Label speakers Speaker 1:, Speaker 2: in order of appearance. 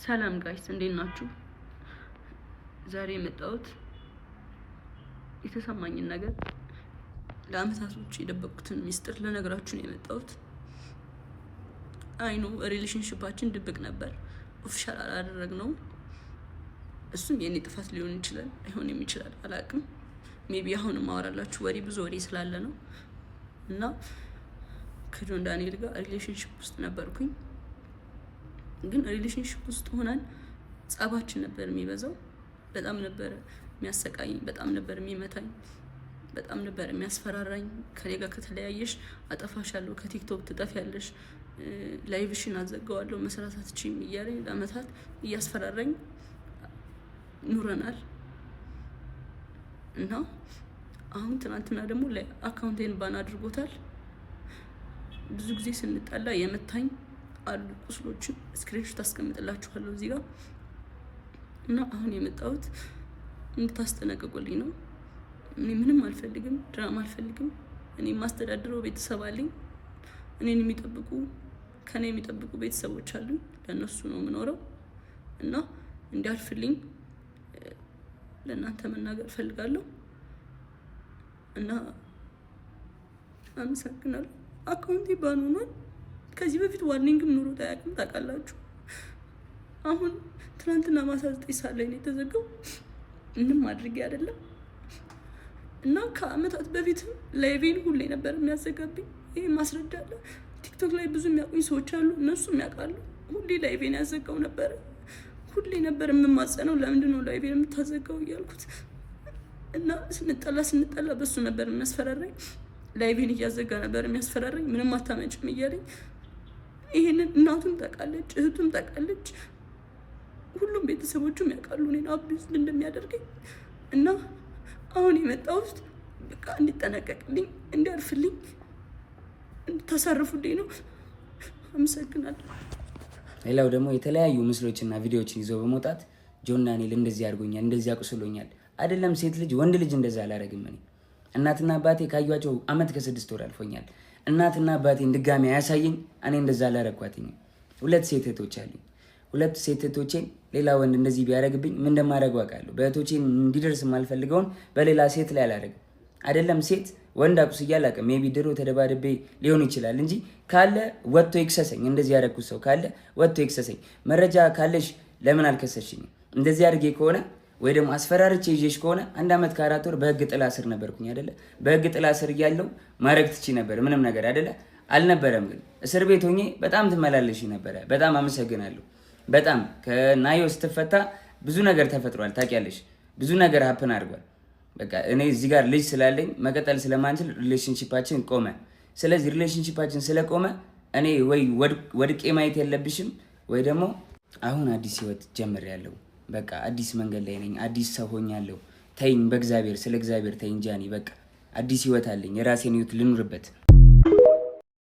Speaker 1: ሰላም guys፣ እንዴት ናችሁ? ዛሬ የመጣሁት የተሰማኝን ነገር፣ ለአመታቶች የደበቅኩትን ሚስጥር ልነግራችሁ ነው የመጣሁት። I know relationship ኣችን ድብቅ ነበር፣ official አላደረግነውም። እሱም የእኔ ጥፋት ሊሆን ይችላል፣ አይሆንም ይችላል፣ አላቅም። Maybe አሁን ማወራላችሁ ወሬ ብዙ ወሬ ስላለ ነው። እና ከጆን ዳንኤል ጋር relationship ውስጥ ነበርኩኝ። ግን relationship ውስጥ ሆነን ጸባችን ነበር የሚበዛው። በጣም ነበር የሚያሰቃይኝ፣ በጣም ነበር የሚመታኝ፣ በጣም ነበር የሚያስፈራራኝ። ከኔ ጋር ከተለያየሽ አጠፋሻለሁ፣ ከቲክቶክ ትጠፊያለሽ፣ live ሽን አዘጋዋለሁ፣ መስራት አትችይም እያለኝ ለአመታት እያስፈራራኝ ኑረናል። እና አሁን ትናንትና ደግሞ account ኤን ban አድርጎታል። ብዙ ጊዜ ስንጣላ የመታኝ አሉ ቁስሎችን፣ screenshot አስቀምጥላችኋለሁ እዚህ ጋር። እና አሁን የመጣሁት እንድታስጠነቅቁልኝ ነው። እኔ ምንም አልፈልግም፣ ድራማ አልፈልግም። እኔ የማስተዳድረው ቤተሰብ አለኝ። እኔን የሚጠብቁ፣ ከኔ የሚጠብቁ ቤተሰቦች አሉኝ። ለእነሱ ነው የምኖረው እና እንዲያልፍልኝ ለእናንተ መናገር እፈልጋለሁ እና አመሰግናለሁ። Account ኤ ban ሆኗል። ከዚህ በፊት warning ም ኑሮት አያውቅም፣ ታውቃላችሁ። አሁን ትናንትና ማታ 9 ሰዓት ላይ ነው የተዘጋው። ምንም አድርጌ አይደለም። እና ከአመታት በፊትም live ኤን ሁሌ ነበር የሚያዘጋብኝ። ይህ ማስረጃ አለ። ቲክቶክ ላይ ብዙ የሚያውቁኝ ሰዎች አሉ፣ እነሱም ያውቃሉ። ሁሌ live ኤን ያዘጋው ነበረ። ሁሌ ነበር የምማጸነው፣ ለምንድን ነው live ኤን የምታዘጋው እያልኩት። እና ስንጣላ ስንጣላ በሱ ነበር የሚያስፈራራኝ። Live ኤን እያዘጋ ነበር የሚያስፈራራኝ። ምንም አታመጭም እያለኝ። ይሄንን እናቱም ታውቃለች፣ እህቱም ታውቃለች፣ ሁሉም ቤተሰቦቹም ያውቃሉ እኔን abuse እንደሚያደርገኝ። እና አሁን የመጣሁት በቃ እንዲጠነቀቅልኝ፣ እንዲያርፍልኝ፣ እንድታሳርፉልኝ ነው። አመሰግናለሁ።
Speaker 2: ሌላው ደግሞ የተለያዩ ምስሎችና ቪዲዮዎችን ይዞ በመውጣት ጆን ዳንኤል እንደዚህ አድርጎኛል፣ እንደዚህ አቁስሎኛል። አይደለም ሴት ልጅ፣ ወንድ ልጅ እንደዛ አላደርግም። እኔ እናትና አባቴ ካዩቸው አመት ከ6 ወር አልፎኛል። እናትና አባቴን ድጋሚ አያሳየኝ። እኔ እንደዛ አላረኳትኝም። ሁለት ሴት እህቶች አሉኝ። ሁለት ሴት እህቶቼን ሌላ ወንድ እንደዚህ ቢያደርግብኝ ምን እንደማደርገው አውቃለሁ። በእህቶቼ እንዲደርስ የማልፈልገውን በሌላ ሴት ላይ አላደርግም። አይደለም ሴት፣ ወንድ አቁስዬ አላውቅም። Maybe ድሮ ተደባድቤ ሊሆን ይችላል እንጂ ካለ ወጥቶ ይክሰሰኝ። እንደዚህ ያደረኩት ሰው ካለ ወጥቶ ይክሰሰኝ። መረጃ ካለሽ ለምን አልከሰሽኝም? እንደዚህ አድርጌ ከሆነ ወይ ደግሞ አስፈራርቼ ይዤሽ ከሆነ አንድ ዓመት ከ4 ወር በህግ ጥላ ስር ነበርኩኝ አይደለ? በህግ ጥላ ስር እያለሁ ማድረግ ትቺ ነበር ምንም ነገር አይደለ? አልነበረም። ግን እስር ቤት ሆኜ በጣም ትመላለሽ ነበረ። በጣም አመሰግናለሁ። በጣም ከናዮ ስትፈታ ብዙ ነገር ተፈጥሯል። ታውቂያለሽ፣ ብዙ ነገር happen አድርጓል። በቃ እኔ እዚህ ጋር ልጅ ስላለኝ መቀጠል ስለማንችል relationship ኣችን ቆመ። ስለዚህ relationship ኣችን ስለቆመ እኔ ወይ ወድቄ ማየት የለብሽም ወይ ደግሞ አሁን አዲስ ህይወት ጀምሬያለሁ። በቃ አዲስ መንገድ ላይ ነኝ። አዲስ ሰው ሆኛለሁ። ተይኝ፣ በእግዚአብሔር፣ ስለ እግዚአብሔር ተይኝ ጃኒ። በቃ አዲስ ህይወት አለኝ። የራሴን ህይወት ልኑርበት።